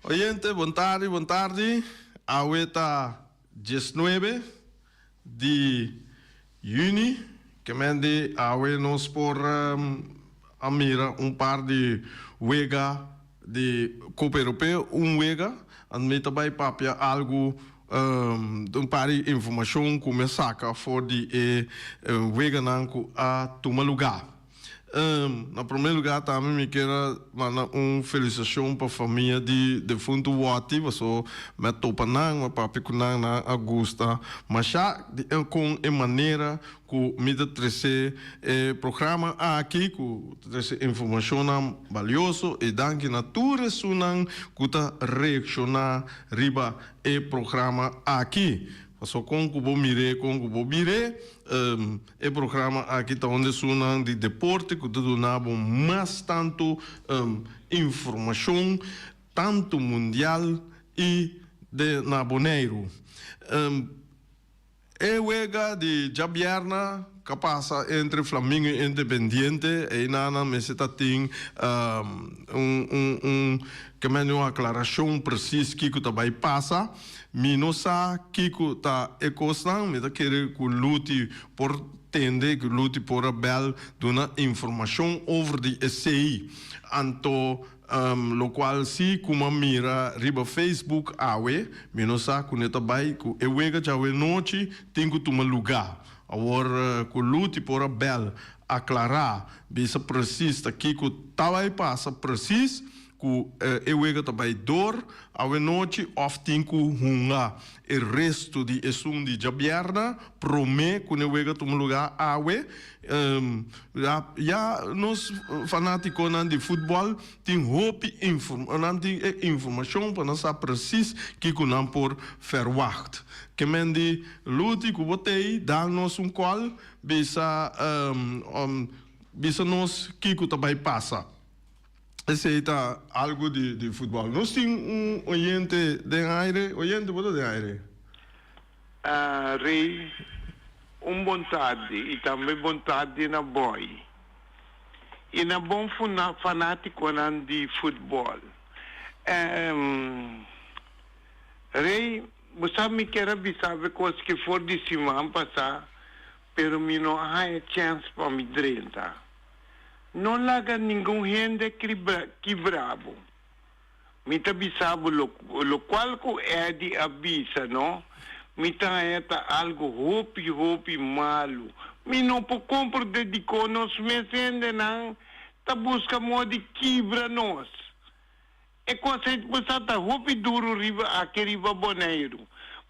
Oyente, bon tardi, bon tardi. Awe ta 19 di yüni, ke men di awe nos por a mira un par di wega di Kopa Europeo, un wega. Anto mi ta bai papia algu, un par di informashon ku mi a saka for di e weganan ku a tuma lugá. Na promé lugá tambe mi kier a manda un felisashon pa famia di defuntu Watty, paso mi a topa nan, mi a papia ku nan, nan a gusta mashá di kon e manera ku mi ta trese e programa aki, ku ta trese informashonnan balioso i danki na tur esunnan ku ta reakshoná riba e programa aki. Paso kon ku bo mir'é, kon ku bo bir'é. E programa aki ta un esunnan di deporte ku ta duna bo mas tantu informashon tantu mundial i de na Boneiru. E wega di djabièrna ka pasa entre Flamingo i Independiente einan nan mester ta tin un un un ke mende un aklarashon presis kiko ta bai pasa. Mi no sa kiko ta e kosnan, mi ta kere ku Luti por tende, ku Luti por a bèl duna informashon over di esei. Anto lokual si ku m'a mira riba Facebook awe, mi no sa ku ne ta bai ku e wega djawe nochi tin ku tuma lugá. Awor ku Luti por a bèl aklará, bisa presis ta kiko ta bai pasa presis, Ku e wega ta bai dor awenochi òf tin ku hunga e restu di esun di djabièrnè promé ku e wega tuma lugá awe. Ya nos fanátikonan di futbòl tin hopi nan tin e informashon pa nan sa presis kiko nan por fèrwagt. Ke men di Luti ku bo t'ei dal nos un kòl bisa bisa nos kiko ta bai pasa. Esei ta algu di di futbòl. Nos tin un oyente den aire. Oyente, bo ta den aire. Rey, un bon tardi y tambe bon tardi na Boy y na bon fanaticonan di futbol. Rey, bo sa mi kier a bisa bo e cos ki for di siman pasa, pero mi no a haya chance pa mi drenta. No laga ningun hende kibra bo. Mi ta bisa bo lokual ku Eddie a bisa no, mi ta haña ta algu hopi hopi malu. Mi no por komprende dikon nos mes hendenan ta buska moda di kibra nos. E kos ei bo sa ta hopi duru riba aki riba Boneiru.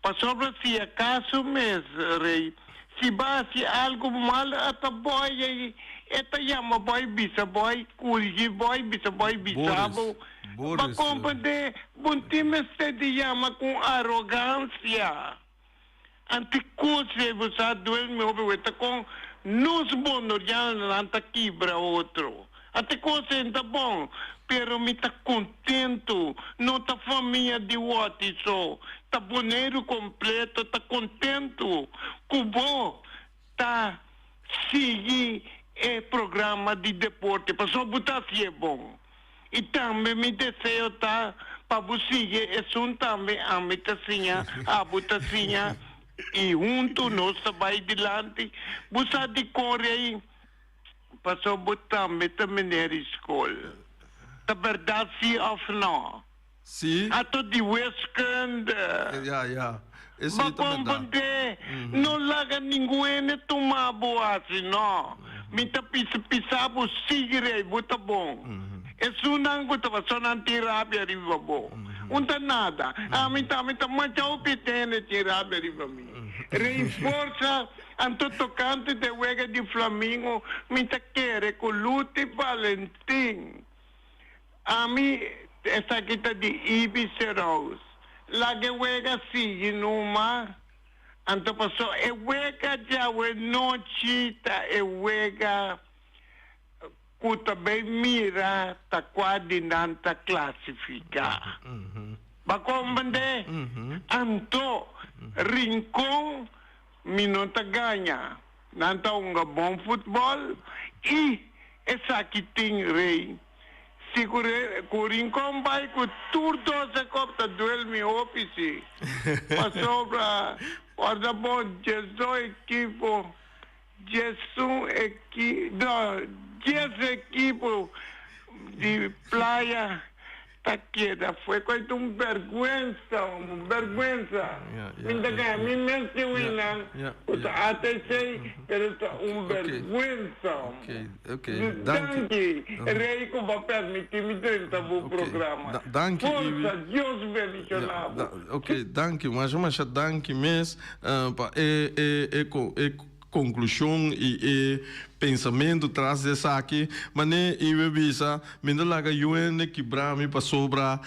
Pasobra si akaso mes, Rei, si bo a hasi algu mal ata boi ei, e ta yama boi bisa boi, kurigi boi bisa boi bisa bo. Bo komprendé? Bo no tin mester di yama ku arogansia. Anti kos ei bo sa duel mi hopi weta kon nos bonorianonan ta kibra otro. Anti kos ei ta bon, pero mi ta kontentu no ta famia di Wòti so, ta Boneiru kompleto ta kontentu ku bo ta sigui e programa di deporte pasobra bo ta hasié bon. I tambe mi deseo ta pa bo sigui esun tambe ami ta siña, abo ta siña, i huntu nos ta bai dilanti. Bo sa dikon, Rei? Pasobra bo tambe ta meneer di skol. Ta bèrdat si òf nò? Si. Ato di wiskunde. Ja, ja. Esei Bo ta berdad. komprendé? No laga ningun hende tuma bo hasi, no. Mi ta pisa pisa bo sigui rei, bo ta bon. Esunnan ku ta pasó nan tin rabia riba bo. Un ta nada. Ami tambe ta masha hopi hende tin rabia riba mi. Rei forsa, anto tokante de wega di Flamingo, mi ta kere ku Luti Valentin. Ami, esaki ta di Ibi Serous. Laga e wega sigui numa. Anto paso e wega djawe nochi ta e wega ku ta bay mira ta kua di nan ta klasifiká. Bo a komprendé? Anto Rincon mi no ta gaña. Nan ta hunga bon futbòl i esaki tin rei. Si ku ku Rincon bai ku tur 12 kop ta duel mi hopi si. Pasobra ora bon 12 ekipo, 11 eki no dies ekipo di Playa ta keda fue cu ta un berguensa hombre, un berguensa. Mi ta gana mi mes di winan cu ta ATC pero ta un berguensa hombre. Danki Rey cu bo a permiti mi drenta bo programa. Forsa, Dios bendiciona bo. Ok, danki, masha masha danki mes pa e e e Konklushon i e pensamentu tras di esaki, Mané Iwe bisa, Mi no laga yu hende kibra mi pasobra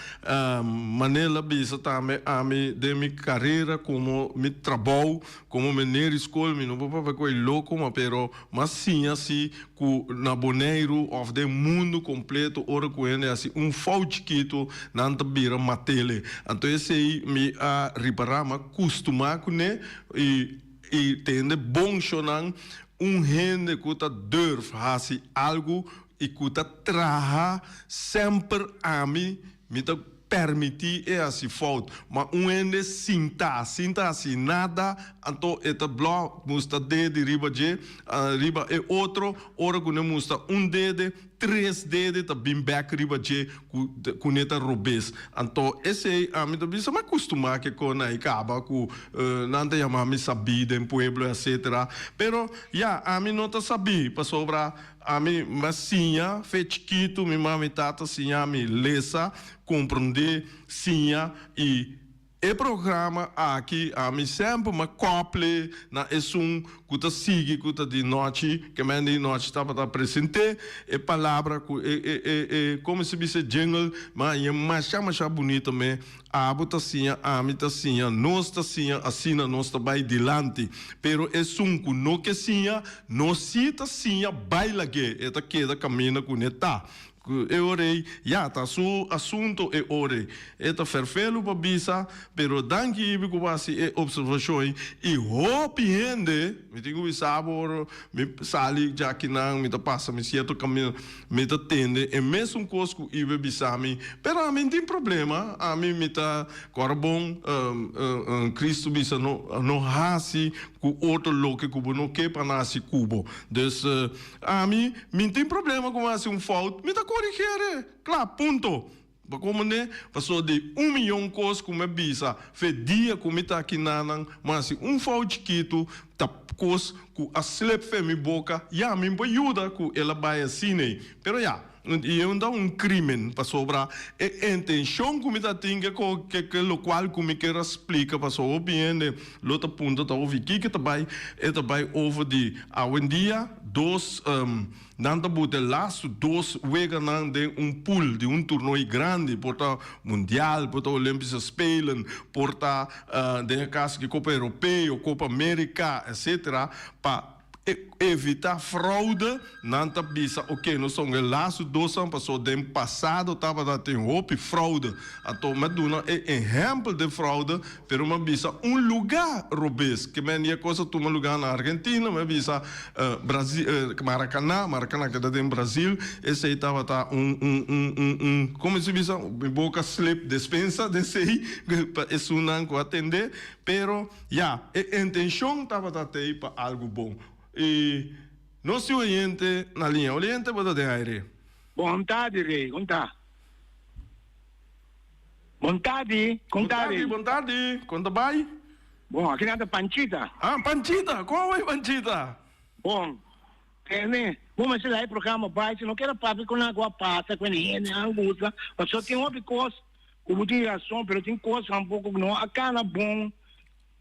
mané el a bisa tambe ami den mi karera komo mi trabou komo mener di skol mi no por papia ku e loko ma pero m'a siña si ku na Boneiru òf den mundu kompleto ora ku hende hasi un fout chikitu nan ta bira matele. Anto esei mi a ripará m'a kustumá kuné i. I tende bon shonnan, un hende ku ta durf hasi algu i ku ta traha semper ami mi ta permití e hasi fout. Ma un hende sintá sin ta hasi nada, anto e ta blò musta dede riba dje, riba e otro, ora ku ne musta un dede, tres dede ta bin bek riba dje ku ku ne ta robes. Anto esei ami ta bisa mi a kustumá ke kon ai kaba ku nan ta yama mi sabí den pueblo etcetera. Pero ya ami no ta sabí pasobra ami a siña fe chikitu mi mami i tata siña mi lesa, komprondé, siña i E programa aki ami semper m'a kople na esun ku ta sigui ku ta di nochi, ke men di nochi tabata present'é e palabra ku e e e e komo si bisa jingle, ma e masha masha bunito me, abo ta siña, ami ta siña, nos ta siña, asina nos ta bai dilanti. Pero esun ku no ke siña, no si ta siña bai lag'é, e ta keda kaminda ku ne ta. Ku e ora ei, ya, ta su asunto e ora ei. E ta ferfelu pa bisa, pero danki Ibi ku bo hasi e opservashon ei. I hopi hende, mi tin ku bisa bo ora mi sali djakinan, mi ta pasa mi sierto kaminda, mi ta tende e mesun kos ku Ibi a bisa mi, pero ami no tin problema, ami mi ta kòrda bon, Kristu bisa no no hasi ku otro loke ku bo no ke pa nan hasi ku bo. Dus, Ami, mi n'tin problema ku mi hasi un fout, mi ta koriger'e. Kla, punto. Bo komprendé? Pasobra di un miyon kos ku mi a bisa fe dia ku mi ta aki nanan, mi hasi un fout chikitu, ta kos ku a slip fe mi boka, ya, mi por yuda ku el a bai asina ei. Pero ya, i e no ta un krimen, pasobra e intenshon ku mi ta tin ke ke lokual ku mi ker a splika, pasobra hopi hende lo ta puntra ta over kiko ta bai, e ta bai over di awendia dos nan ta buta e lastu dos weganan den un pool di un toernooi grandi, por ta mundial, por ta Olympische Spelen, por ta den e caso aki Copa Europeo, Copa America, etcetera, pa Evita fraude, nan ta bisa ok nos ta un e lastu dosnan paso den pasado tabata tin hopi fraude anto mi a duna e ehempel den fraude pero mi a bisa un luga robes ke men di e kos a tuma luga na Argentina mi a bisa Brasil Maracana, Maracana keda den Brasil esei tabata un un un un un como si bisa mi boka slip despensa den esei pa esunnan ku a tende pero. Ya, e intenshon tabata t'ei pa algu bon. I nos tin oyente na liña. Oyente, bo ta den aire. Bon tardi, Rey. Kon ta? Bon tardi. Kon ta, Rey? Bon tardi. Kon ta bai? Bon, aki nan ta Panchita. Ah, Panchita. Kon a bai, Panchita? Bon. Tene, bo mester laha e programa bai. Si no keda papia ku nan ku a pasa ku e hende nan gusta. Pasobra tin hopi kos. Ku bo tin rason, pero tin kos tampoco ku no a kana bon.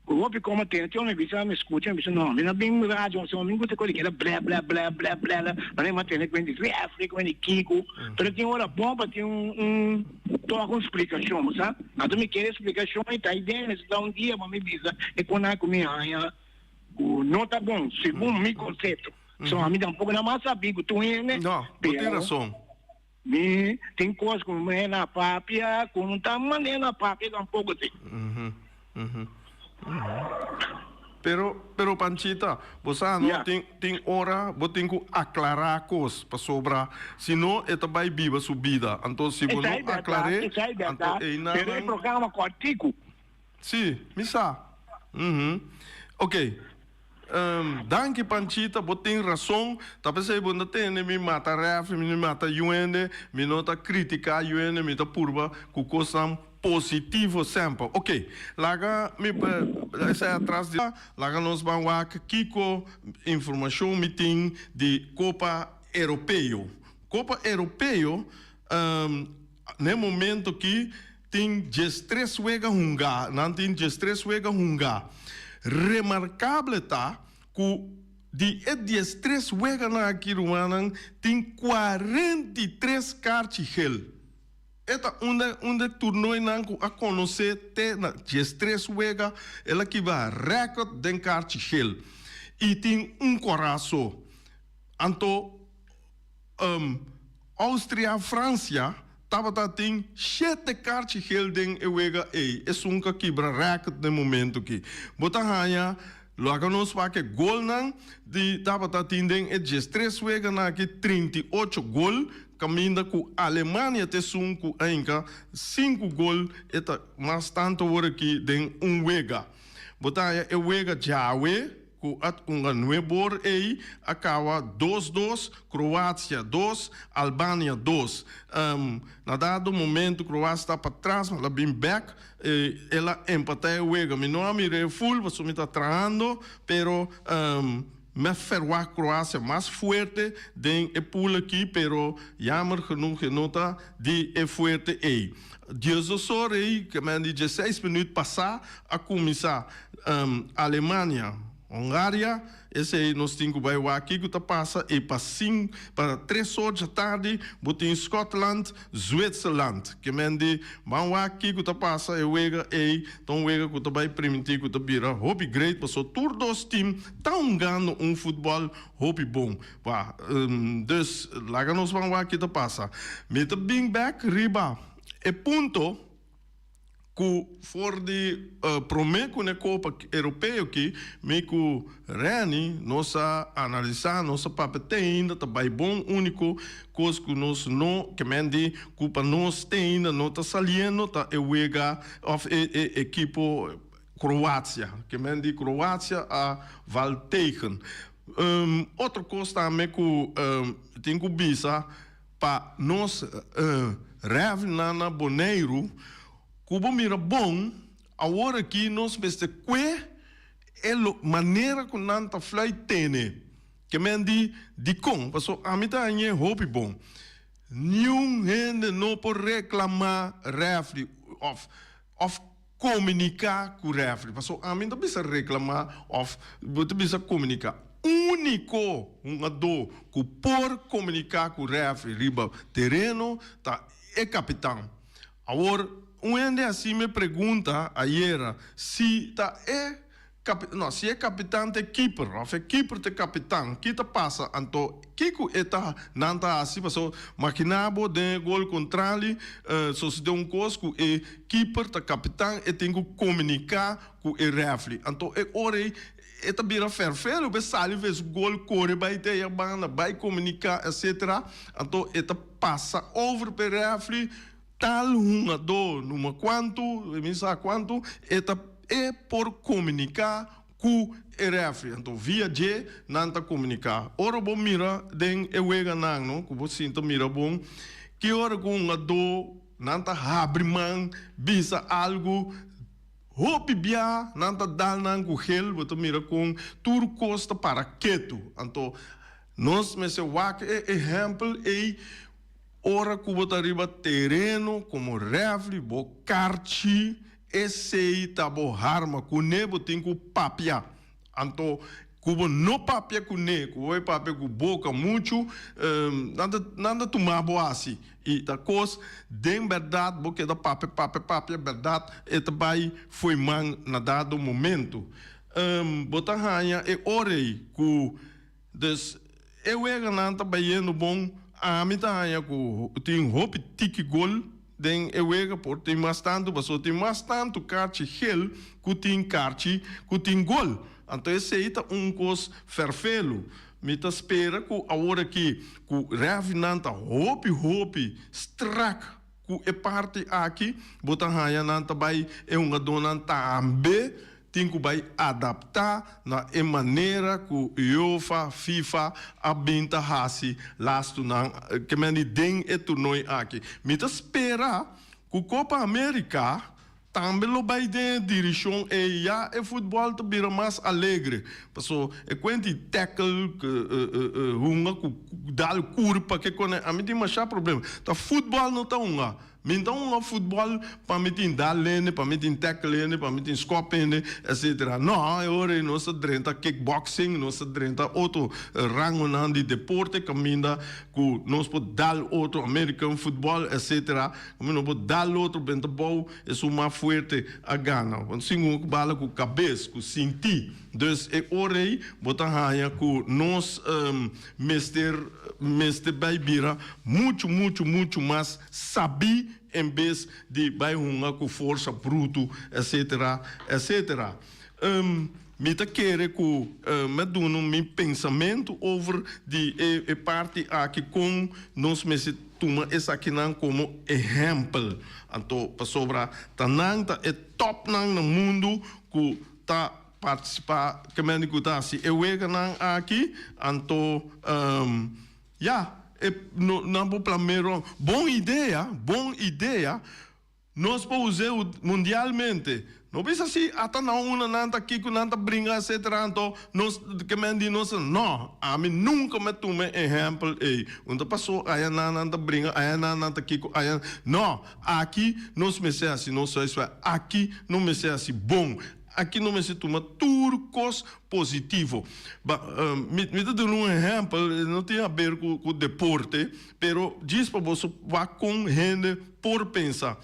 Ku hopi komo tene tin mi bisa mi skucha mi bisa no mi no bin radio so mi gusta kos di keda ble ble ble ble ble manera mi a tene kuenta di refri kuenta di kiko pero tin ora bon pa tin un un tok un splikashon bo sa anto mi kere splikashon i ta idea mester ta un dia pa mi bisa e konan ku mi haña ku no ta bon segun mi konsepto so ami tampoco na mas sabi ku tur hende No, bo tin rason. Mi tin kos ku mi na papia ku no ta manera na papia tampoko si. Pero, pero Panchita, bo sa no, tin, tin ora bo tin ku aklará kos, pasobra si no e ta bai biba su bida. Anto si bo no Esei bèrdat, aklar'é, esei anto bèrdat, einan pero e nan. programa kòrtiku. Sí, mi sa. Uhum. Oké. Danki Panchita, bo tin rason. Ta p'esei bo no tende mi mata ref, mi no mata yuende, mi no ta kritiká yuende, mi ta purba ku kosnan positivo semper. Oké, laga mi esei atras di laga nos ban wak kiko informashon mi tin di Kopa Europeo. Kopa Europeo n'e momento ki Tin 13 wega hungá. Nan tin 13 wega hungá. Remarkable ta ku di e 13 weganan aki rumannan tin 43 karchi gel. E ta un de un de turnoinan ku a konosé te na 13 wega el a kiba rèkòrt den karchi gel. I tin un kòrá so. Anto. Austria, Francia tabata tin shete karchi gel den e wega ei, esun ka kibra rèkòrt den momento ki. Bo ta haña laga nos wak e golnan di tabata tin den e 13 weganan aki, 38 gol, kaminda ku Alemania ta esun ku a hinka sinku gol, e ta mas tantu awor aki den un wega. Bo ta haña e wega djawe. Ku at unga nuebor ei a kawa dos dos, Kroatia dos, Albania dos. Na dado momento Kroatia ta patras ma el a bin bek, el a empatá e wega. Mi no a mira e ful pasobra mi ta trahando, pero mi a ferwagt Kroatia mas fuerte den e pool aki, pero jammer genoeg e no ta di e fuerte ei. Diesdos or ei, ke men di dieseis minuut pasá a kuminsá. Alemania, Hongaria, esei nos tin ku bai wak kiko ta pasa i pa sin pa tres or djatardi bo tin Scotland, Zwitserland. Ke men di ban wak kiko ta pasa e wega ei ta un wega ku ta bai primintí ku ta bira hopi great paso tur dos team ta hungando un futbòl hopi bon. Ba dus laga nos ban wak ki ta pasa. Mi ta bin bek riba e punto. Ku for di promé ku n'e Kopa Europeo ki, mi ku Renny nos a analisá, nos a papia te ainda ta bai bon, úniko kos ku nos no ke men di ku pa nos te ainda no ta saliendo ta e wega òf e e ekipo Kroatia, ke men di Kroatia a val tegen. Otro kos tambe ku tin ku bisa. Pa nos rèfrinan na Boneiru, ku bo mira bon, awor aki nos mester kue e manera ku nan ta fluit tene. Ke men di, Dikon? Pasobra ami ta hañ'é hopi bon. Niun hende no por reklamá rèfri òf òf komuniká ku rèfri. Pasobra ami no ta bisa reklamá òf bo ta bisa komuniká. Úniko hungadó ku por komuniká ku rèfri riba tereno ta e kapitan. Awor, un hende hasi mi pregunta ayera si ta e No, si e kapitan ta e kiper òf e kiper ta e kapitan, ki ta pasa anto? Kiko e ta nan ta hasi? Pasobra makiná bo den e gol kontrali sosodé un kos ku e kiper ta kapitan, e tin ku komuniká ku e rèfri. Anto e ora ei e ta bira fèrfelu pa e sali for e su gol, kore bai te e banda, bai komuniká etsetera. Anto e ta pasa over pa e rèfri. Tal hungadó numa kuantu, mi sa kuantu, e ta e por komuniká ku e rèfri. Anto via dje nan ta komuniká. Ora bo mira den e weganan, no, ku bo sinta mira bon, ki ora ku hungadó nan ta habri man bisa algu, hopi bia nan ta dal nan ku gel, bo ta mira kon tur kos ta para ketu. Anto nos mester wak e ehèmpel ei. Ora ku bo ta riba tereno komo rèfri, bo karchi, esei ta bo harma. Kuné bo tin ku papia. Anto ku bo no papia kuné, ku bo bai papia ku boka muchu, nan ta nan ta tuma bo hasi. I ta kos den bèrdat bo keda papia, papia, papia bèrdat e ta bai fo'i man na dado momento. Bo ta haña e ora ei ku. Dus e weganan ta bayendo bon. Ami ta haña ku tin hopi tiki gol den e wega, por tin mas tantu pasobra tin mas tantu karchi gel ku tin karchi ku tin gol. Anto esei ta un kos fèrfelu. Mi ta spera ku awor aki ku rèfinan ta hopi hopi strak ku e parti aki, bo ta haña nan ta bai e hungadónan tambe tin ku bai adaptá na e manera ku UEFA, FIFA a bin ta hasi lastunan ke men di den e turnoi aki. Mi ta spera ku Copa America Tambe lo bai den e dirishon ei ya e futbòl ta bira mas alegre. Paso e kuent di tackle, hunga ku dal kurpa ke kone ami tin masha problema. Ta futbòl no ta hunga. Mi ta hunga futbòl pa mi tin dal hende, pa mi tin tackle hende, pa mi tin skòp hende, etcetera. No, e ora ei nos ta drenta kickboxing, nos ta drenta otro rangonan di deporte kaminda ku nos por dal otro, American football, etcetera. Mi no por dal otro benta bou, esun mas fuerte a gana. Want sin un bala ku kabes, ku sinti. Dus e ora ei bo ta haña ku nos mester mester bai bira muchu muchu muchu mas sabí en bes di bai hunga ku forsa brutu etcetera etcetera. Mi ta kere ku mi a duna mi pensamentu over di e parti aki kon nos mester tuma esakinan komo ehèmpel. Anto pasobra ta nan ta e tòpnan na mundu ku ta partisipá kemendi ku ta hasi e weganan aki. Anto ya, e nan por plan rònt. Bon idea, bon idea. Nos por us'é mundialmente. No bisa si ata na una nan ta kiko nan ta bringa etcetera anto nos ke men di nos no ami nunca me tuma e ehempel ey un ta paso aya nan nan ta bringa aya nan nan ta kiko aya no aki nos mester hasi nos huiswerk aki no mester hasi bon aki no mester tuma tur kos positivo ba mi mi ta duna un ehempel no tin haber ku ku deporte pero djis pa boso wak kon hende Por pensa.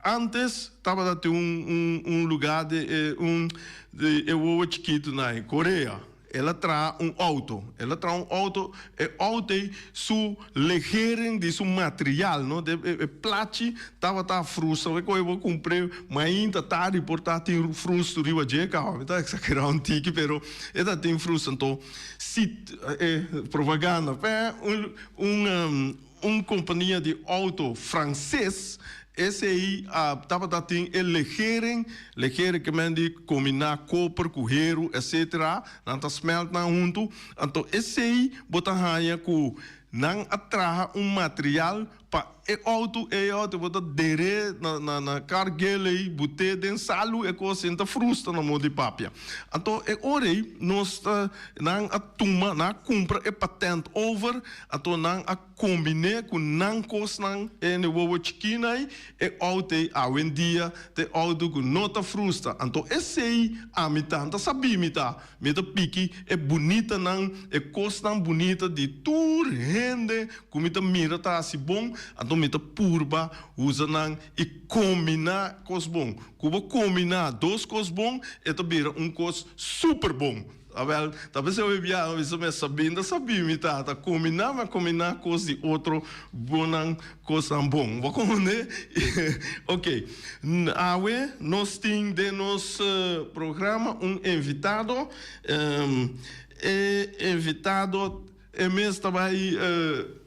Antes tabata tin un un lugar di e un di e wowo chikitu na e Korea. El a traha un auto. El a traha un auto, e auto ei su legering di su material, no, de e plachi tabata frustra. Bo koe bo kumpr'é mainta, tardi por ta tin frustru riba dje kaba. Mi ta exagerá un tiki pero e ta tin frustra. Anto si e propaganda p'e un un. Un kompania di outo franses, esei a tabata tin e legering, legering ke men di kombiná koper ku heru etcetera, nan ta smelt nan huntu, anto esei bo ta haña ku nan a traha un material pa e outo, e outo bo ta der'é na na na kargel ei, but'é den salu e kos ei ta frusta na modo di papia. Anto e ora ei nos ta nan a tuma, nan a kumpra e patent over. Anto nan a kombiné ku nan kosnan e ne wowo chikina ei, e outo ei awendia ta e outo ku no ta frustra. Anto esei ami ta, ta sabí mi ta. Mi ta piki e bunitanan, e kosnan bunita di tur hende ku mi ta mira ta hasi bon, anto mi ta purba usa nan i kombiná kos bon. Ku bo kombiná dos kos bon, e ta bira un kos super bon. Awel, ta p'esei hopi biaha mi bisa mi sabí, no sabí mi tata, kombiná mi a kombiná kos di otro bonan kosnan bon. Bo komprendé? Ok, awe nos tin den nos programa un invitado, e invitado e mes ta bai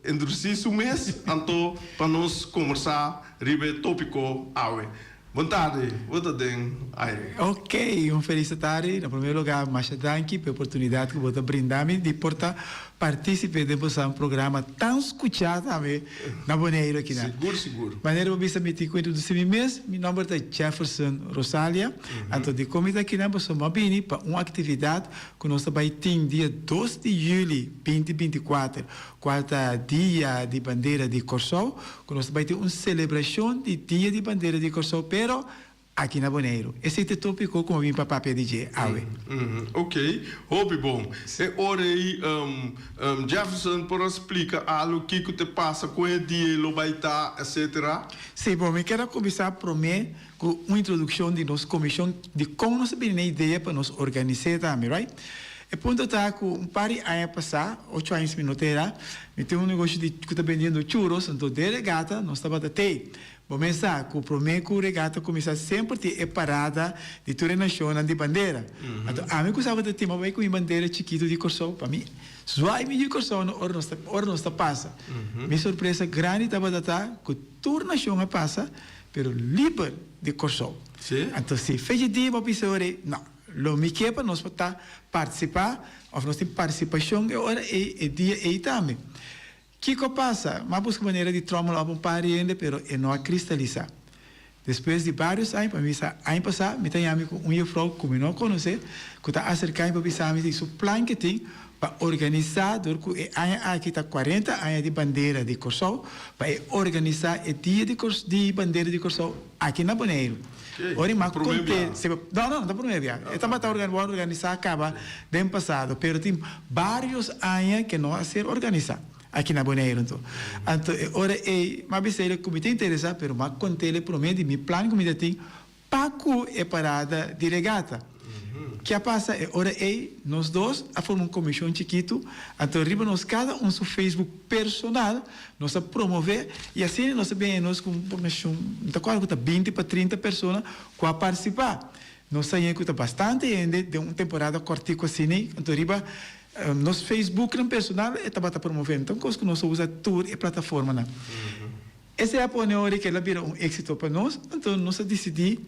introducí su mes, anto pa nos kombersá riba e tópiko awe. Bon tardi, bo ta den aire. Ok, un felis tardi. Na prome lugar, masha danki pa e oportunidad cu bo ta brinda mi di por ta participe den boso programa tan scucha tambe na Boneiru aki nan. Sigur, sigur. Manera bo bisa mi tin cu introduci mi mes, mi nomber ta Jefferson Rosalia. Anto di con mi ta aki nan pasobra mi a bini pa un actividad cu nos ta bay tin dia dos di juli binti 24, Cual ta Dia di Bandera di Corsou, cu nos ta bay tin un celebracion di Dia di Bandera di Corsou, pero aki na Boneiru. Esey ta e topico cu mi bin pa papia di dje awe. Ok, hopi bon. E ora ey Jefferson por a splica algo kico te pasa con e dia ey lo bay ta, etcetera? Si, bon, mi kier a cuminsa prome cu un introduccion di nos comision di con nos a bini na e idea pa nos organise tambe, right? E punto ta ku un par di aña pasá, ocho aña si mi no ta era, mi tin un negoshi di ku ta bendiendo churros, anto den regata nos tabata tei. Bo mes sa ku promé ku regata kuminsá semper tin e parada di tur e nashonnan di bandera. Anto ami ku tabata tin, mi a bai ku mi bandera chikitu di Kòrsou pa mi zwaai mi di Kòrsou na ora nos ta ora nos ta pasa. Mi sorpresa grandi tabata ta ku tur nashon a pasa pero liber di Kòrsou. Anto si fecha di dia bo a bisa ora ei, no. Lo mi ke pa nos por ta partisipá òf nos tin partisipashon e ora ei, e dia ei tambe. Kiko a pasa? Mi a buska manera di trommel òp un par di hende, pero e no a kristalisá. Despues di vários aña, pa mi bisa aña pasá, mi ta yami ku un jefrou ku mi no konosé, ku ta aserká mi pa bisa mi di su plan ke tin pa organisá dor ku e aña aki ta kuarenta aña di bandera di Kòrsou, pa e organisá e dia di di bandera di Kòrsou aki na Boneiru. Ora mi a kont'é, no, no, no ta promé bia. E tabata wòrdu organisá kaba den pasado, pero tin bários aña ke no a ser organisá aki na Boneiru. Anto, anto e ora ei mi a bisa el ku mi ta interesá, pero mi a kont'é el promé di mi plan ku mi ta tin Pa ku e parada di regata. Ke a pasa e ora ei, nos dos a forma un komishon chikitu, anto riba nos kada un su Facebook personal nos a promové i asina nos a bini nos ku un formashon, mi ta kòrda ku ta binti pa trinta persona ku a partisipá. Nos a haña ku ta bastante hende den un temporada kòrtiku asina, anto riba nos Facebooknan personal e tabata promové. No ta un kos ku nos a usa tur e plataformanan. Esei a pone ora ku el a bira un éksito pa nos, anto nos a disidí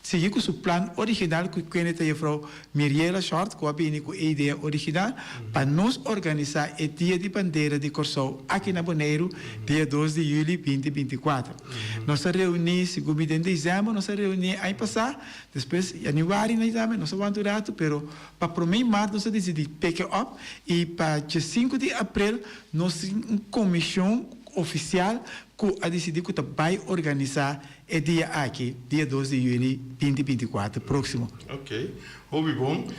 sigui ku su plan original ku kende ta Jefrou Miriela Short ku a bini ku e idea original pa nos organisá e Dia di Bandera di Kòrsou aki na Boneiru dia dos di yüli binti 24. Nos a reuní segun mi den desèmber nos a reuní aña pasá, despues yanüari na tambe nos a wanta un ratu pero pa promé mart nos a disidí pick e up i pa diesinku di aprel nos tin un komishon Ofisial ku a disidí ku ta bai organisá e dia aki, dia dos di yüli 2024 próksimo. Ok, hopi bon.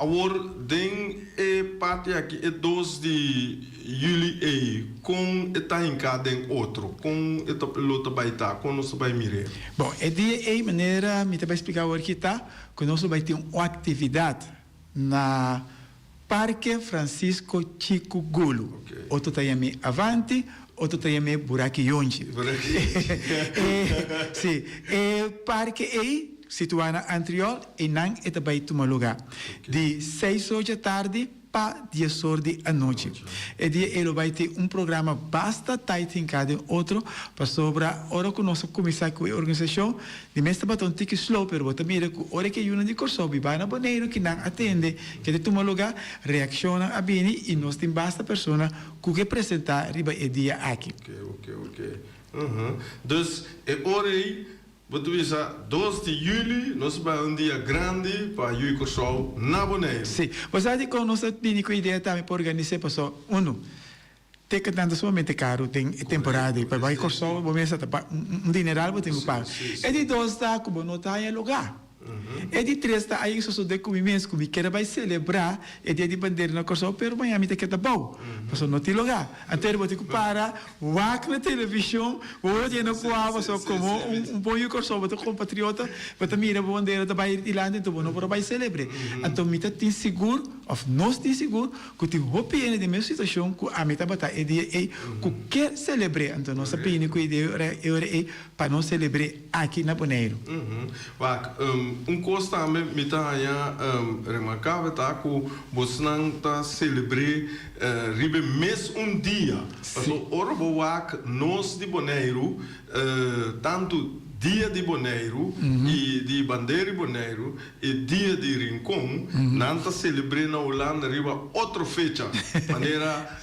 Awor den e parti aki e dos di yüli ei, kon e ta hinká den otro? Kon e ta lo ta bai ta? Kon nos ta bai mir'é? Bon, e dia ei manera mi ta bai splika awor aki ta ku nos lo bai tin un aktividat na Parke Francisco Chiku Gulu. Otro ta yam'é Avanti, otro ta yam'é Buraki Yonchi. Sí, e parke ei situá na Antriol, einan e ta bai tuma lugá di seis or djatardi pa dies or di anochi. E dia ei lo bai tin un programa basta tait hinká den otro, pasobra ora ku nos a kuminsá ku e organisashon, Di mes tabata un tiki slow pero bo ta mira ku ora ke yunan di Kòrsou biba na Boneiru ki nan a tende ke ta tuma lugá, reakshonnan a bini i nos tin basta persona ku ke presentá riba e dia aki. Oke, oke, oke. Uhum. Dus e ora ei bo ta bisa dos di yüli nos bai un dia grandi pa yu Kòrsou na Boneiru. Sí. Bo sa dikon nos a bini ku e idea tambe pa organis'é? Pasobra, unu, Ticketnan ta sumamente karu den e temporada ei. Pa bai Kòrsou bo mester ta paga un dineral bo tin ku paga. E di dos ta ku bo no ta haña lugá. E di tres ta ayi sosodé ku mi mes ku mi kere bai selebrá e dia di bandera na Kòrsou pero mañana mi ta keda bou pasobra no tin lugá. Anto bo tin ku para wak na televishon bo word yena ku awa pasobra komo un bon yu Kòrsou bo ta kompatriota bo ta mira bo bandera ta bai dilanti anto bo no por a bai selebr'é. Anto mi ta tin sigur òf nos tin sigur Ku tin hopi hende den mes situashon ku ami tabata e dia ei ku ke selebr'é. Anto nos a bini ku e idea e ora ei pa nos selebr'é aki na Boneiru. Wak, un kos tambe mi ta haña remarkabel ta ku bosnan ta selebr'é riba e mes un dia. Pasobra ora bo wak nos di Boneiru, tantu Dia di Boneiru i di Bandera di Boneiru, E dia di Rincon, nan ta selebr'é na Hulanda riba otro fecha. Manera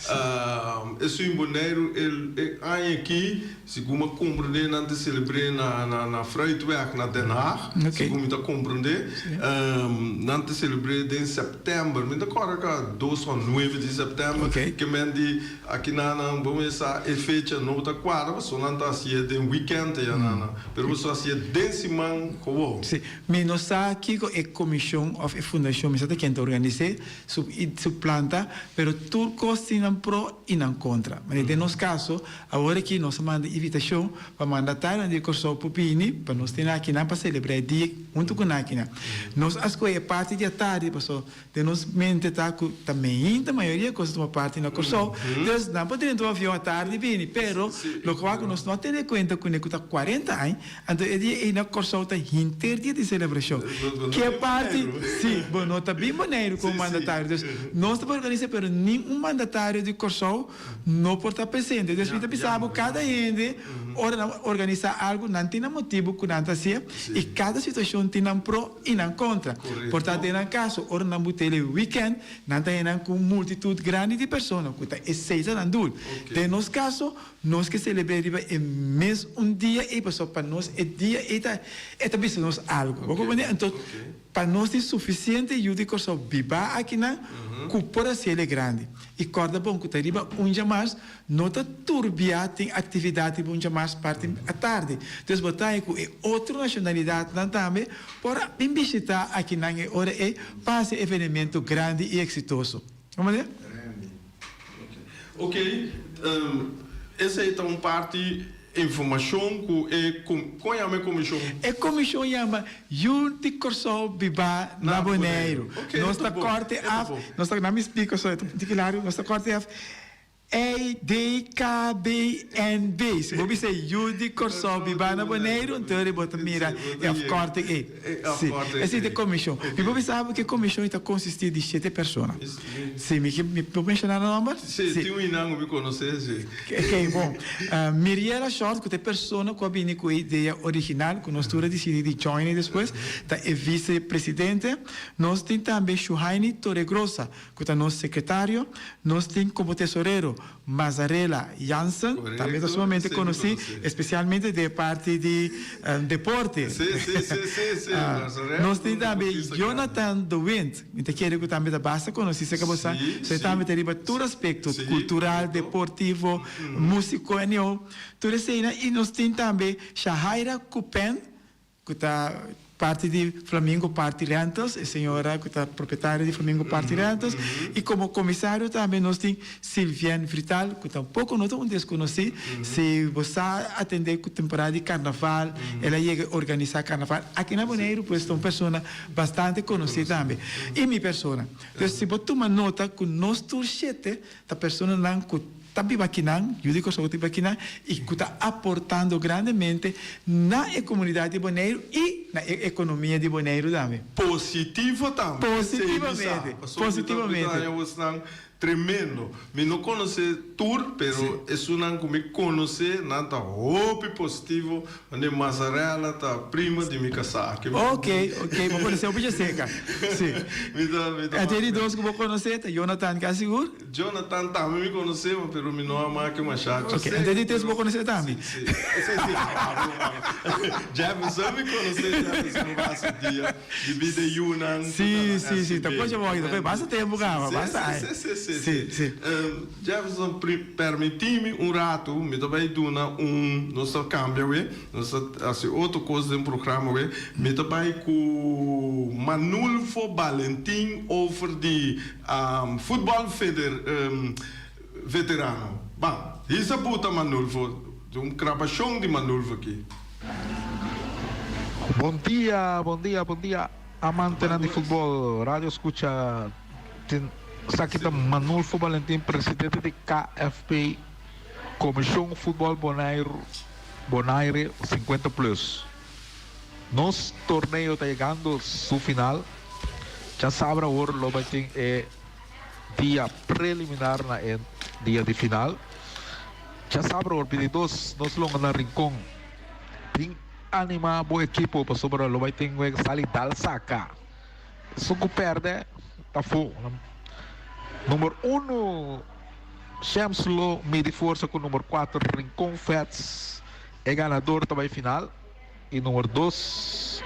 esun Boneiru e aña aki, segun mi a komprendé, nan ta selebr'é na Fruitweg na Den Haag, segun mi ta komprendé. Nan ta selebr'é den sèptèmber, mi ta kòrda ka dos òf nuebe di sèptèmber, ke men di aki nan nan bo mester sa e fecha no ta kuadra pasobra nan ta hasié den wikènt ya nan. Pero. Pero boso hasié den siman gewoon. Sí. Mi no sa kiko e komishon òf e fundashon, mi sa ta ken ta organis'é, su su plan ta, pero tur kos tin nan pro i nan kontra. Manera den nos kaso, awor aki nos a manda invitashon pa mandatarionan di Kòrsou por bini pa nos tene akinan pa selebrá e dia huntu ku nan akinan. Nos a skohe e parti di atardi pasobra Den nos mente ta cu ta meinta mayoria cos ta tuma parti na Corsou, dus nan por drenta un avion atardi bini, pero locual cu nos no a tene cuenta cune cu ta cuarenta aña, anto e dia ey na Corsou ta henter dia di celebracion. Ke parti, si, bo no ta bin Boneiru como mandatario, dus nos ta por organisa pero ningun mandatario di Corsou no por ta presente. Dus mi ta bisa bo cada hende ora nan organisa algo nan tin nan motibo cu nan ta hacié y cada situacion tin nan pro. i nan kontra. Por ta den nan kaso, ora nan but'el e wikènt, nan ta hena ku un multitut grandi di persona ku ta esei ta nan dul. Den nos kaso, nos ke selebr'é riba e mes un dia ei pasobra pa nos e dia ei ta e ta bisa nos algu. Bo comprendé? Anto, pa nos tin sufisiente yu di Kòrsou bibá akinan ku por hasiel e grandi. I kòrda bon ku ta riba un djamars No ta tur bia tin actividad riba un djamars parti atardi. Dus bo ta haña cu e otro nacionalidadnan tambe por a bin bishita akinan e ora ey pa haci evenemento grandi y exitoso. Como manera? Randy, Ok, esey ta un parti Informashon ku e kon yama e komishon? E komishon yama Yu di Kòrsou Bibá na Boneiru. Nos ta kòrte af, nos ta, nan mi splika so, e ta un tiki largu, nos ta kòrte af EDKBNB. Si bo bisa Yu di Kòrsou Bibá na Boneiru, anto bo ta mira e afkòrting ei. Si, esei ta e komishon. Mi por bisa bo ku e komishon ei ta konsistí di shete persona. Si, mi ke, mi por menshoná nan nòmber? Si, tin un inan ku mi konosé, si. Oké, bon. Miriela Short, ku ta e persona ku a bini ku e idea original, ku nos tur a disidí di join e despues, ta e visepresidente. Nos tin tambe Shuhaini Torregrosa, ku ta nos sekretario. Nos tin komo tesorero Mazarella Jansen, tambe ta sumamente konosí, espesialmente den e parti di deporte. Nos tin tambe Jonathan de Wind, mi ta kere ku tambe ta basta konosí serka bo sa, so e tambe ta riba tur aspekto, kultural, deportivo, músiko, anyhow, tur eseinan. I nos tin tambe Shahaira Kupen, Ku ta parti di Flamingo Party Rentals, e señora ku ta propietario di Flamingo Party Rentals, i komo komisario tambe nos tin Sylvienne Vrital, ku tampoko no ta un deskonosí, si bo sa atendé ku temporada di karnaval, el a yega organisá karnaval aki na Boneiru, pues ta un persona bastante konosí tambe, i mi persona. Entonces si bo tuma nota ku nos tur shete Ta personanan ku ta biba akinan, yu di Kòrsou ku ta biba akinan i ku ta aportando grandemente na e komunidat di Boneiru i na e ekonomia di Boneiru tambe. Positivo tambe. Positivamente, positivamente. Mi ta haña bosnan tremendo. Mi no konosé tur, pero esunnan ku mi konosé nan ta hopi positivo. Mane Mazarella ta prima di mi kasá. Ok, ok, bo konosé hopi djaseca. Si. Mi ta, mi ta. E di dos ku bo konosé ta Jonathan kasi sigur? Jonathan tambe mi konosé, pero mi no a make mashá djaseca. Ok, ente di tres bo konosé tambe? Si, si, si, si. Jefferson mi konosé, Jefferson basta dia di bida yunan. Si, si, si, ta kochi bo aki, basta tempu kaba, basta aña. Si, si, si, si. Si, si. Jefferson, Permití mi un ratu, mi ta bai duna un, nos ta kambia awe, nos ta hasi otro kos den programa awe, mi ta bai ku Manulfo Balentin over di futbòl feder veterano. Ban, hisa buta Manulfo, un grabashon di Manulfo aki. Bon dia, bon dia, bon dia amantenan di futbòl, radio skucha. Tin esaki ta Manulfo Balentin, presidente di KFB, Komishon Futbòl Boneiru, Bonaire 50 Plus. Nos torneo ta yegando su final. Djasabra awor lo bai tin e dia preliminar na e dia di final. Djasabra awor 22 nos longa na Rincon. Bin anima bo ekipo pasobra lo bai tin wega sali dal saka. Esun ku pèrdè ta fu. Number unu Shams lo midi forsa ku number kuater Rincon Vets. E ganador ta bai final. I number dos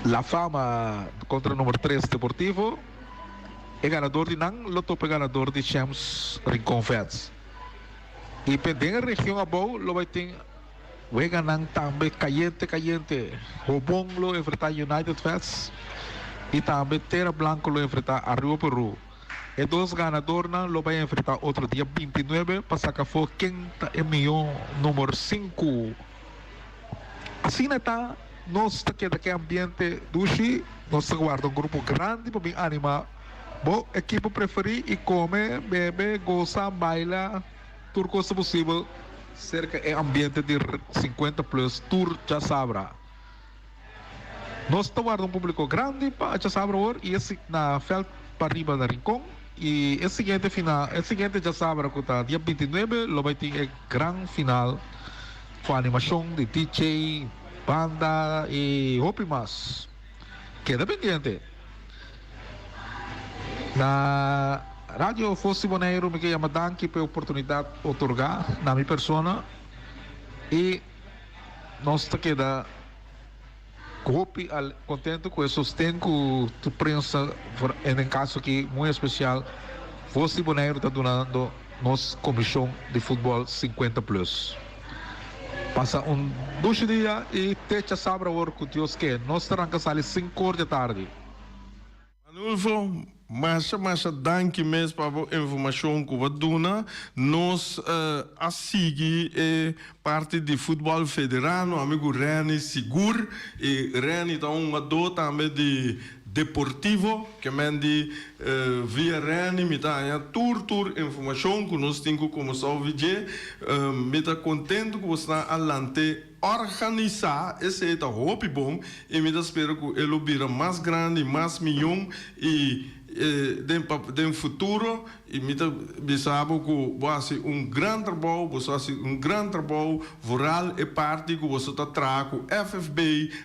La Fama kontra number tres Deportivo. E ganador di nan lo topa e ganador di Shams Rincon Vets. I den e region abou lo bai tin. Weganan tambe kayente kayente. Hobon lo enfrentá United Vets i tambe Tera Blanco lo enfrentá Arriba Peru. E dos ganadornan lo bai enfrentá otro dia 29 pa saka afó ken ta e mihó number sinku. Asina ta, nos ta keda ku e ambiente dushi, nos ta warda un grupo grandi pa bin animá bo ekipo preferí i kome, bebe, gosa, baila, tur kos ta posibel serka e ambiente di 50 plus tur djasabra. Nos ta warda un publico grandi pa djasabra awor y e na veld pariba na Rincon y e siguiente final e siguiente djasabra cu ta dia 29 lo bay tin e gran final cu animacion di DJ, banda y hopi mas. Keda pendiente. Na Radio Voz di Boneiru mi ke yama danki pa e oportunidad otorga na mi persona y Nos ta keda hopi contento cu e sosten cu tu prensa, en e caso aki muy especial Voz di Boneiru ta dunando nos comision di futbol 50 plus. Pasa un dushi dia y te chasabra awor cu Dios ke. Nos ta ranca sali cinco or di tardi. Anulfo, masha masha danki mes pa bo informashon ku bo a duna. Nos a sigui e parti di futbòl federano, amigu Renny sigur, i Renny ta un hungadó tambe di Deportivo, ke men di via Renny mi ta haña tur tur informashon ku nos tin ku komo sa ovi dje. Mi ta kontentu ku bosnan a lant'é. Organisá, esei ta hopi bon i mi ta spera ku e lo bira mas grandi, mas miyon i den den futuro i mi ta bisa bo ku bo hasi un gran trabou, boso hasi un gran trabou, vooral e parti ku boso ta traha ku FFB,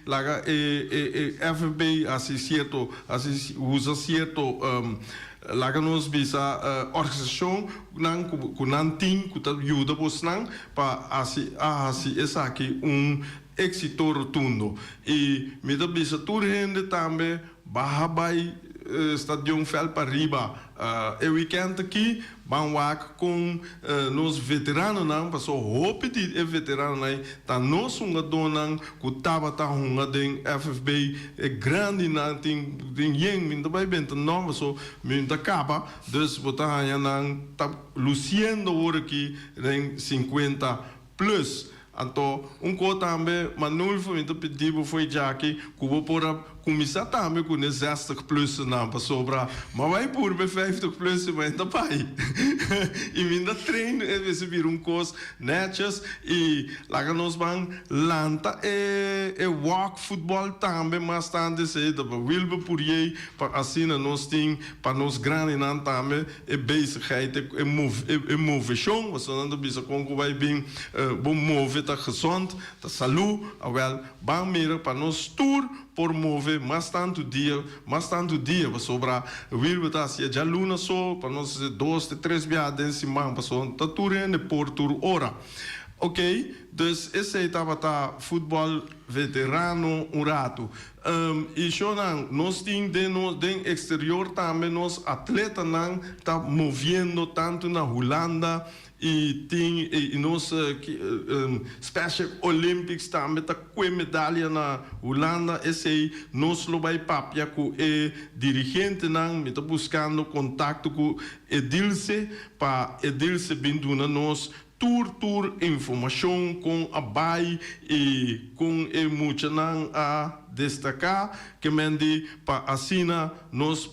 laga e e FFB hasi sierto hasi usa sierto Laga nos bisa organisashon nan ku nan tin ku ta yuda bosnan pa hasi a hasi esaki un éksito rotundo. I mi ta bisa tur hende tambe baha bai Stadion Veld Pariba e wikènt aki ban wak kon nos veteranonan, paso hopi di e veteranonan ei ta nos hungadónan ku tabata hunga den FFB, e grandinan tin tin yen, mi no ta bai benta nòmber so mi no ta kaba, dus bo ta haña nan ta lusiendo awor aki den 50 plus. Anto un ko tambe Manulfo mi ta pidi bo fo'i djaki ku bo por a kuminsá tambe ku ne 60 plusnan pasobra m'a bai purba e 50 plus ma e ta bai i mi ta train e mester bira un kos netjes i laga nos ban lanta e e walk futbòl tambe mas tantu esei ta pa Wilber Puriey pa asina nos tin pa nos grandinan tambe E bezigheid, e moveshon, pasobra nan ta bisa kon ku bai bin bo move ta gezond, ta salú, awèl ban mira pa nos tur por move mas tantu dia, mas tantu dia, pasobra Wilber ta hasié djaluna so, pa nos hasi dos te tres biaha den siman, pasobra ta tur hende por tur ora. Oké, dus esei tabata futbòl veterano un ratu. I shownan, nos tin den nos den exterior tambe nos atletanan ta moviendo tanto na Hulanda i tin i nos Special Olympics tambe ta kue medalia na Hulanda. Esei nos lo bai papia ku e dirigentenan. Mi ta buskando kontakto ku Edilse pa Edilse bin duna nos Tur tur informashon kon a bai i kon e muchanan a destaká ke men di pa asina nos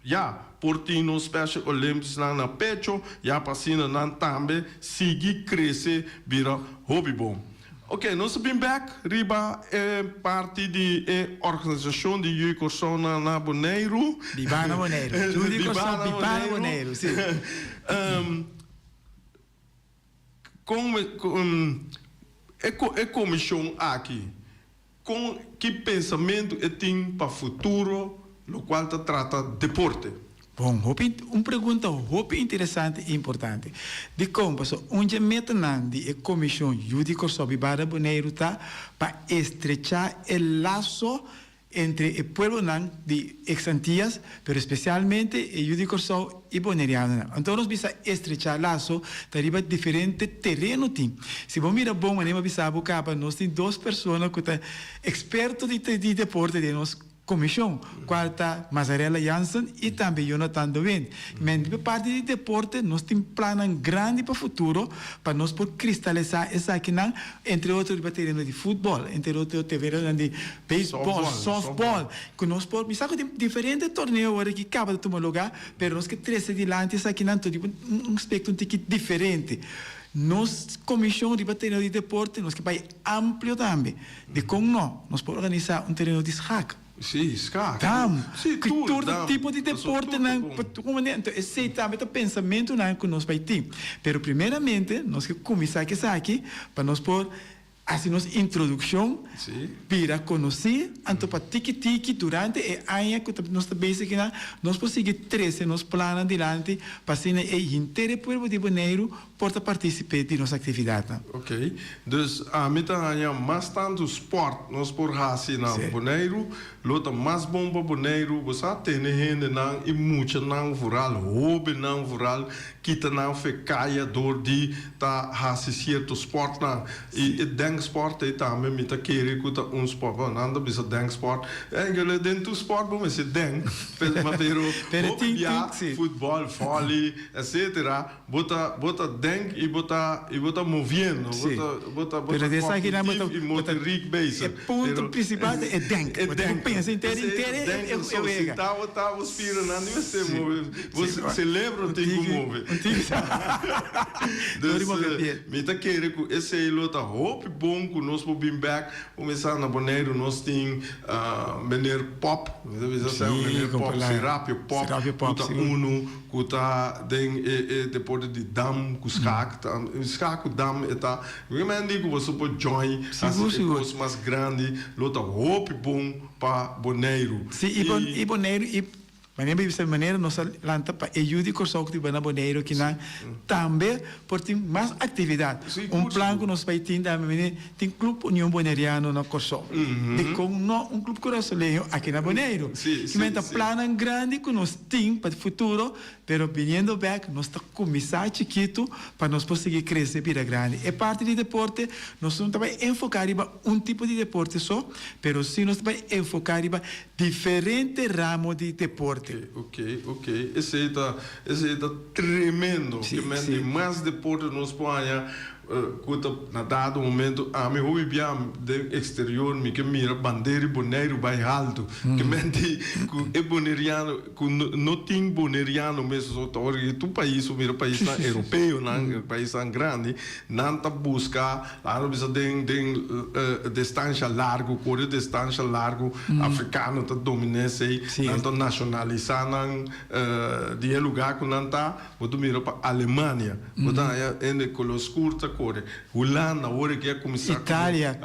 ya por tin nos Special Olympicsnan na pecho ya pa asina nan tambe sigui krese bira hopi bon. Ok, nos a bin bek riba e parti di e organisashon di Yu Kòrsou na na Boneiru. Biba na Boneiru. Yu di Kòrsou biba na Boneiru, si. Kon e komishon aki, kon ki pensamentu e tin pa futuro lokual ta trata deporte? Bon, hopi un pregunta hopi interesante i importante. Dikon? Pasobra un dje metanan di e komishon Yu di Kòrsou Bibada Boneiru ta pa estrechá e laso. entre e pueblonan di ex Antillas, pero especialmente e yu di Corsou y Bonerianonan. Anto nos bisa estrecha laso ta riba diferente tereno tin. Si bo mira bon manera mi a bisa bo caba nos tin dos persona cu ta experto di di deporte den nos comision cual ta Mazarella Jansen y tambe Jonathan de Wind. Men riba parti di deporte nos tin plannan grandi pa futuro pa nos por cristalisa esakinan entre otro riba tereno di futbol, entre otro terenonan di beisbol, softbol, cu nos por, mi sa cu tin diferente torneo awor aki caba ta tuma lugar, pero nos ke trece dilanti esakinan tur riba un aspecto un tiki diferente. Nos comision riba tereno di deporte nos ke bay amplio tambe. Dicon no? Nos por organisa un tereno di schaak. Sí, schaak. Dam. Sí, Cu tur, tur dam. tipo di Pasobra tur ta deportenan, bon. pa tur manera. Enton esey tambe ta pensamentonan cu nos bay tin. Pero primeramente nos ke cuminsa cu esaki pa nos por Hasi nos introdukshon bira konosí, anto pa tiki tiki durante e aña ku nos ta bezig kinan, nos por sigui trese nos plannan dilanti pa asina e henter e pueblo di Boneiru por ta partisip'é di nos aktividatnan. Ok, dus ami ta haña mas tantu spòrt nos por hasi na Boneiru, lo ta mas bon pa Boneiru, bo sa tene hendenan i muchanan vooral, hóbennan vooral, Kita nan fe kaya dor di ta hasi sierto sportnan. I e denksport ei tambe mi ta kere ku ta un sport. Bon, nan ta bisa denksport. Enkele den tur sport bo mester denk, ma pero hopi bia futbòl, vòli, etsetera, bo ta bo ta denk i bo ta i bo ta moviendo, bo ta bo ta bo ta kognitif i motorik bezig. E punto prinsipal ta e denk. E Bo tin ku denk. pensa inter Esei inter ta e denken e so. Si wega. tabata bo spironan di mester move. Bo celebro tin cu move. Dus mi ta kere cu esey lo ta hopi bon cu nos por bin bek. Cuminsa na Boneiru nos tin meneer Pop, mi ta bisa asina, meneer Pop, Serapio Pop, cu ta unu cu ta den e deporte di dam cu schaak. Schaak cu dam e ta. Mi men di cu boso por join haci e cos mas grandi lo ta hopi bon pa Boneiru. Si, y Boneiru y Manera mi bisa manera nos a lanta pa e yu di Kòrsou ku ta biba na Boneiru kinan tambe por tin mas aktividat. Un plan ku nos bai tin tambe manera tin Club Union Boneriano na Kòrsou. Dikon no un Club Kurasoleño aki na Boneiru? Kimen ta plannan grandi ku nos tin pa futuro pero biniendo bèk nos ta kuminsá chikitu pa nos por sigui krese bira grandi. E parti di deporte nos no ta bai enfoká riba un tipo di deporte so pero si nos ta bai enfoká riba Diferente ramo di deporte. Ok, ok, esei ta, esei ta tremendo. Sí, Ke men sí. di mas deporte nos por haña ku ta na dado momento ami hopi bia den exterior mi ke mira bandera di Boneiru bai haltu. Ke men di ku e boneriano ku no tin boneriano mes so ta ora tur pais bo mira paisnan europeonan paisnan grandi nan ta buska Nan a bisa den den destansha largu, kore destansha largu, afrikano ta dominá esei, nan ta nashonalisá nan di e lugá ku nan ta. Bo ta mira pa Alemania, bo ta haña hende koló skur ta kore. Hulanda awor aki a kuminsá ku Italia.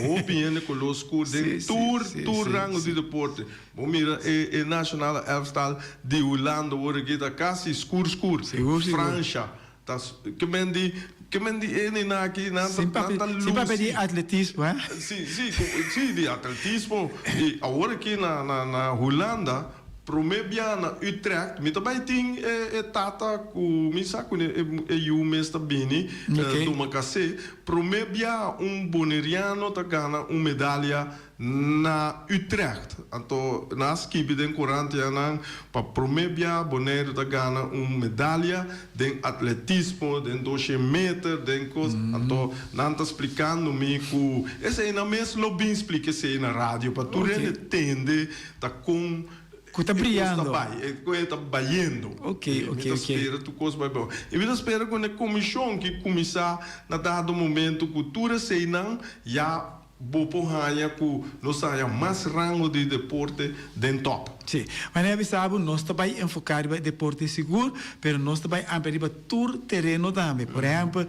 hopi hende koló skur den tur tur rango di deporte. Bo mira e e nashonale elftal di Hulanda awor aki ta kasi skur skur. Fransha. Ta ke men di, ke men di e nina aki, nan ta, nan ta Sin papia di lusi. atletismo, eh? Si, si, si, di atletismo. I awor aki na, na, na Hulanda, prome bia na Utrecht, mi ta bai tin e, e tata ku mi sa ku e, e yu mes ta bini, Oké. tuma kasé. Prome bia un boneriano ta gana un medalia Na Utrecht, anto nan a skibi den korantianan pa promé bia Boneiru ta gana un medalia den atletismo, den doshen meter, den kos. Anto nan ta splikando mi ku esei nan mes lo bin splika esei na radio pa tur hende tende ta kon Ku ta e kos ta briando. bai, kon e ta bayendo. Ok, Mi ok, ta ok. spera tur kos bai bon. I mi ta spera ku e komishon ki kuminsá na dado momento ku tur eseinan ya Bo por haña ku nos ta haña mas rango di deporte den top. Sí. Manera bisa bo, nos ta bai enfoká riba e deporte sigur, pero nos ta bai amplia riba tur tereno tambe. Por ehèmpel,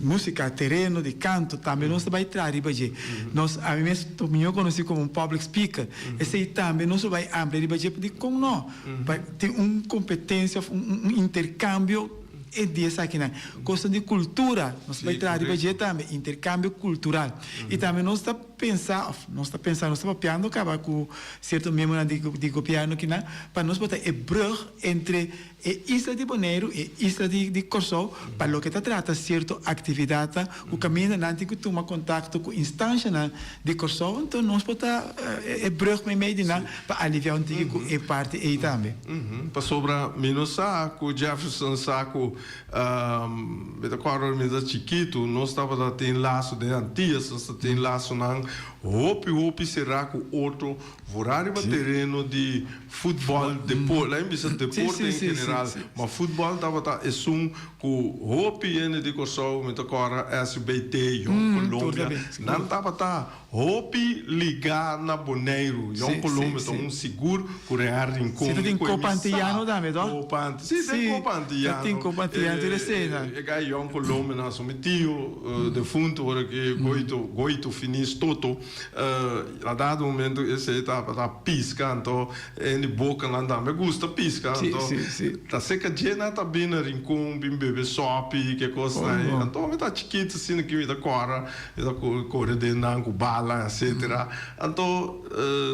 músika, tereno di kanto, tambe nos ta bai traha riba dje. Nos, ami mes ta mihó konosí komo un public speaker. Esei tambe nos lo bai amplia riba dje, dikon no? Pa tin un kompetensia òf un interkambio. E di esakinan. Kosnan di kultura, nos ta bai traha riba dje tambe, interkambio kultural. I tambe nos ta pensa, òf nos ta pensa, nos ta papiando kaba ku sierto miembronan di di gobièrnu kinan, pa nos por ta e brùg entre e isla di Boneiru i e isla di di Kòrsou pa loke ta trata sierto aktividatnan ku kaminda nan tin ku tuma kontakto ku instanshanan di Kòrsou, anto nos por ta e brùg meimei di nan pa aliviá un tiki ku e parti ei tambe. Pasobra mi no sa ku Jefferson sa ku mi ta kòrda ora mi ta chikitu nos tabata tin laso den Antillas nos ta tin lasonan hopi hopi será ku otro Vooral riba tereno di futbòl, deporte, laat mi bisa deporte en general, ma futbòl tabata esun ku hopi hende di Kòrsou, mi ta kòrda SBT, Jong Colombia, nan tabata hopi ligá na Boneiru. Jong Colombia ta un sigur ku Real Rincon. Si ta tin Copa Antillano tambe toh? Copa Anti, si tin Copa Antillano. Ta tin Copa Antillano tur esei nan. E gai Jong Colombia nan su mi tio defunto ora ki Goito, Goito Finis Toto. Na dado momento esei tabata pisca anto hende bocanan tambe gusta pisca anto ta seca dje nan ta bin na Rincon bin bebe sopi ke cosnan ei anto mi ta chikito asina ki mi ta cora mi ta core den nan cu bala etcetera anto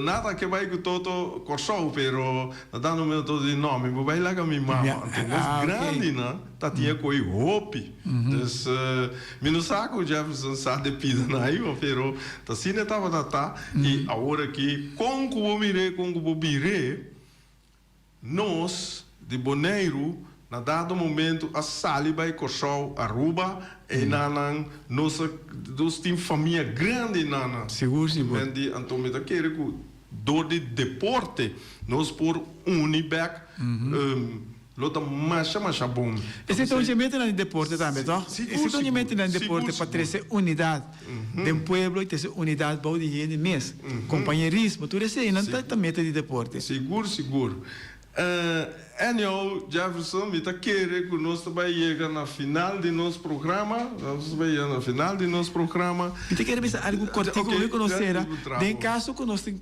nan ta ke bay cu toto Corsou pero na dado momento toto di no mi bo bay laga mi mama anto nos grandinan ta tin e coi hopi. Dus mi no sa ku Jefferson sa de pida na ayo, pero ta asina e tabata ta i awor aki kon ku bo mir'é kon ku bo bir'é nos di Boneiru na dado momento a sali bai Kòrsou, Aruba, einanan nos a nos tin famia grandi einanan. Sigur sigur. Men di anto mi ta kere ku dor di deporte nos por uni bèk. Lo ta masha masha bon. Esei ta un djemetenan di deporte tambe, toch? Esei ta un djemetenan di deporte pa trese unidat den pueblo i trese unidat bou di hende mes. Kompañerismo, tur eseinan ta meta di deporte. Sigur, sigur. Anyhow, Jefferson, mi ta kere ku nos ta bai yega na final di nos programa. Nos ta bai yega na final di nos programa. Mi ta kere bisa algu kortiku ku mi konosé era. Den kaso ku nos tin.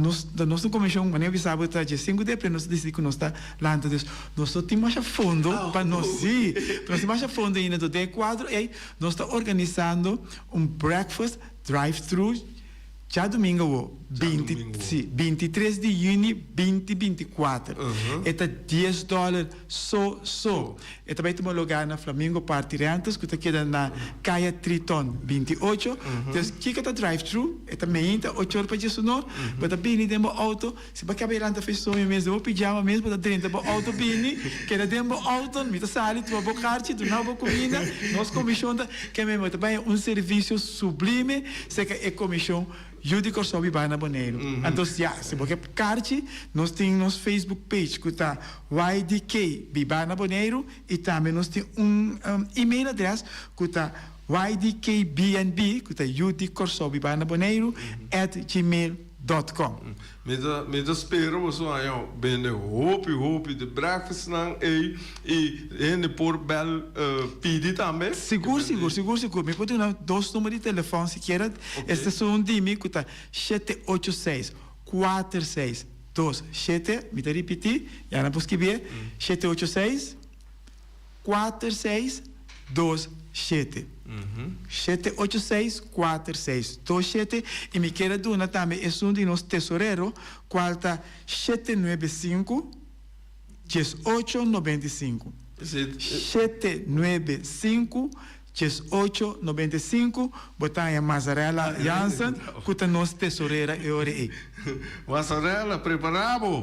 Nos ta nos un komishon manera bisa bo ta dje sinku di april nos a disidi ku nos ta lanta dus nos no tin masha fondo pa nos si nos tin masha fondo ainda enton den e kuadro ei nos ta organisando un breakfast drive thru djadumingu awo binti si bintitres di yüni binti bintikuater e ta dies dòler so so. E ta bai tuma lugá na Flamingo Party Rentals ku ta keda na Kaya Triton 28. Dus kiko ta drive thru? E ta meinta ocho or pa diesunor. Bo ta bini den bo outo. Si bo kaba lanta for e soño mes den bo pijama mes bo ta drenta bo outo bini keda den bo outo. Mi ta sali tuma bo karchi duna bo kuminda. Nos komishon ta keme bo ta bai un servisio sublime serka e komishon. Yu di Kòrsou bibá na Boneiru. Anto ya, si bo ke karchi, nos tin nos Facebook page ku ta YDK Bibá na Boneiru i tambe nos tin un email adrès ku ta ydkbnb, ku ta Yu di Kòrsou bibá na Boneiru, at gmail dòt kòm. Mi ta mi ta spera boso haña bende hopi hopi di breakfastnan ei i hende por bel pidi tambe. Sigur sigur sigur sigur mi por duna dos number di telefòn sikiera esta esun di mi ku ta shete ocho seis kuater seis dos shete mi ta ripiti ya nan por skibié shete ocho seis Kuater seis dos shete. Shete ocho seis kuater seis dos shete i mi kier a duna tambe esun di nos tesorero kual ta shete nuebe sinku djes ocho nobenta i sinku. Shete nuebe sinku djes ocho nobenta i sinku bo ta haña Mazarella Jansen ku ta nos tesorera e ora ei. Mazarella prepara bo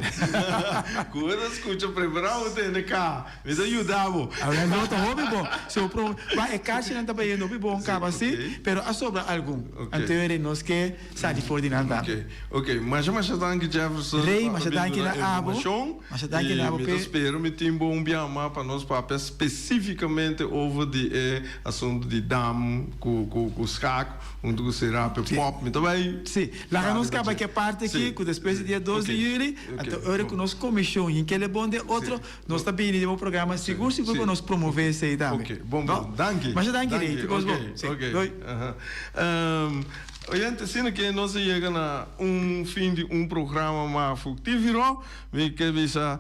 ku bo ta skucha prepara bo tene ka. Mi ta yuda bo. Awor no ta hopi bon. Si bo proba, ba e kachinan ta bayendo hopi bon kaba si, pero a sobra algun. Anto e rei nos ke sali for di nan tambe. Ok, ok. Masha masha danki Jefferson Rei, masha danki na abo. Masha danki na abo p'e. I mi ta spera mi tin bo un biaha pa nos papia spesifikamente over di e asuntu di dam ku ku schaak huntu ku serape pop. Mi ta bai. Si. Laga nos kaba ke parti aki ku despues di dia dos di yuli, anto ora ku nos komishon hinkel e bon den otro, Nos ta bini den bo programa sigur sigur pa nos promove esey tambe. Ok, bon bon. Danki. Masha danki Rey, tur kos bon. Ok, ok. Doei. Oyente, asina ke nos a yega na un fin di un programa mas fructifero, mi ke bisa.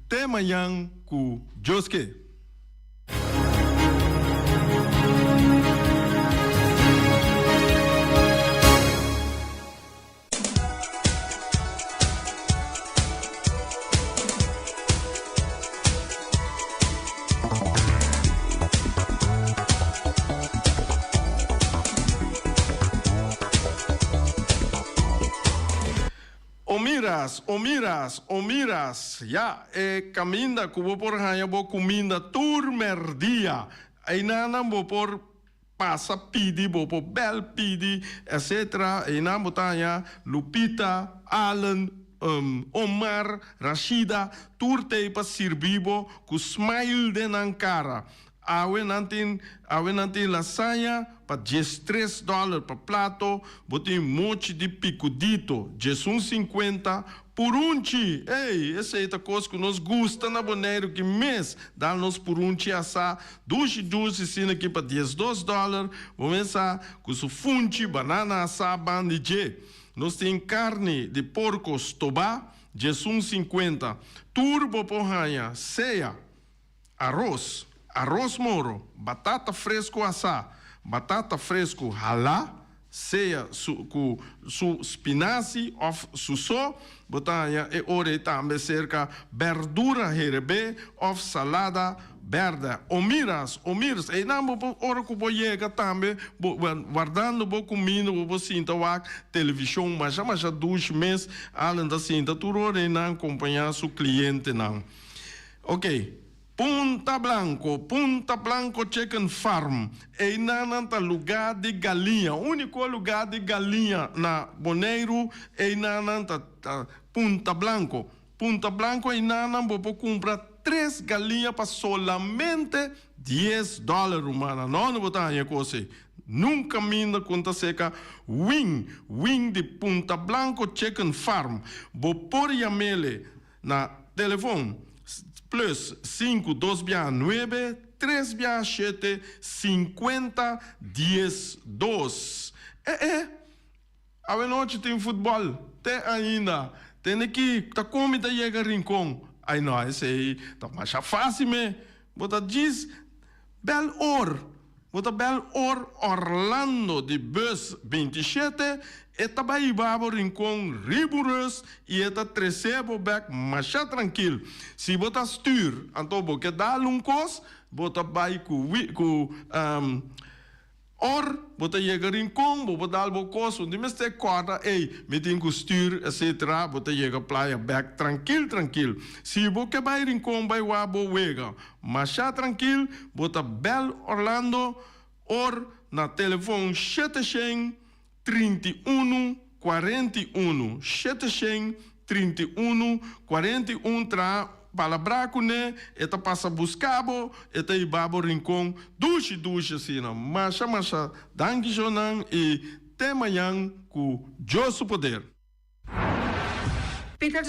Te mañan ku Dios ke. Omiras, omiras, omiras, ya e caminda cu bo por haña bo cuminda tur merdia. Einanan bo por pasa pidi, bo por bel pidi, etc. Einan bo ta haña Lupita, Allen, Omar, Rashida, tur t'ei pa sirbi bo cu smile den nan cara. Awe nan tin awe nan tin lasaña pa 13 dòler pa plato, bo tin mochi di pikudito 11 50, purunchi, ey, esei ta kos ku nos gusta na Boneiru ki mes dal nos purunchi asá dushi dushi asina aki pa 12 dòler, bo mes sa ku su funchi banana asá bandi dje. Nos tin karni di porko stobá 11 50, tur bo por haña sea aros, aros moro, batata fresku asá, batata fresku halá, sea su, ku su spinazi òf su so, bo ta haña e ora ei tambe serka berdura herebé òf salada bèrdè. Omiras, omiras, einan bo por ora ku bo yega tambe bo wardando bo kuminda bo por sinta wak televishon masha masha dushi mes. Allen ta sinta tur ora einan kompañá su klientenan. Ok, Punta Blanco, Punta Blanco Chicken Farm, einan ta lugá di galiña, úniko lugá di galiña na Boneiru, einan ta Punta Blanco. Punta Blanco einan bo por kumpra tres galiña pa solamente 10 dòler, ruman. No, no bo ta haña kos ei. Nunka minda ku ta seka Wing, Wing di Punta Blanco Chicken Farm. Bo por yam'é na telefòn +5 2 bia 9 3 bia 7 50 10 2. Eh eh, awenochi tin futbòl, te ainda. Tin aki, ta kon ta yega Rincon? Ai no, esei ta mas fásil me. Bo ta djis bel or. Bo ta bel or Orlando di bus 27, e ta bai babo Rincon rigoureus i e ta trese bo bèk masha trankil. Si bo ta stür, anto bo ke dal un kos, bo ta bai ku or bo ta yega Rincon, bo por dal bo kos, un di mester kòrda, ei, mi tin ku stür, etc. Bo ta yega Playa bèk trankil trankil. Si bo ke bai Rincon bai wak bo wega, masha trankil, bo ta bel Orlando or na telefòn 731 41 731 41 tra palabra kuné, e ta pasa buska bo, e ta hiba bo Rincon dushi dushi asina. Masha masha danki shonan i te mañan ku Dios su poder. Peter.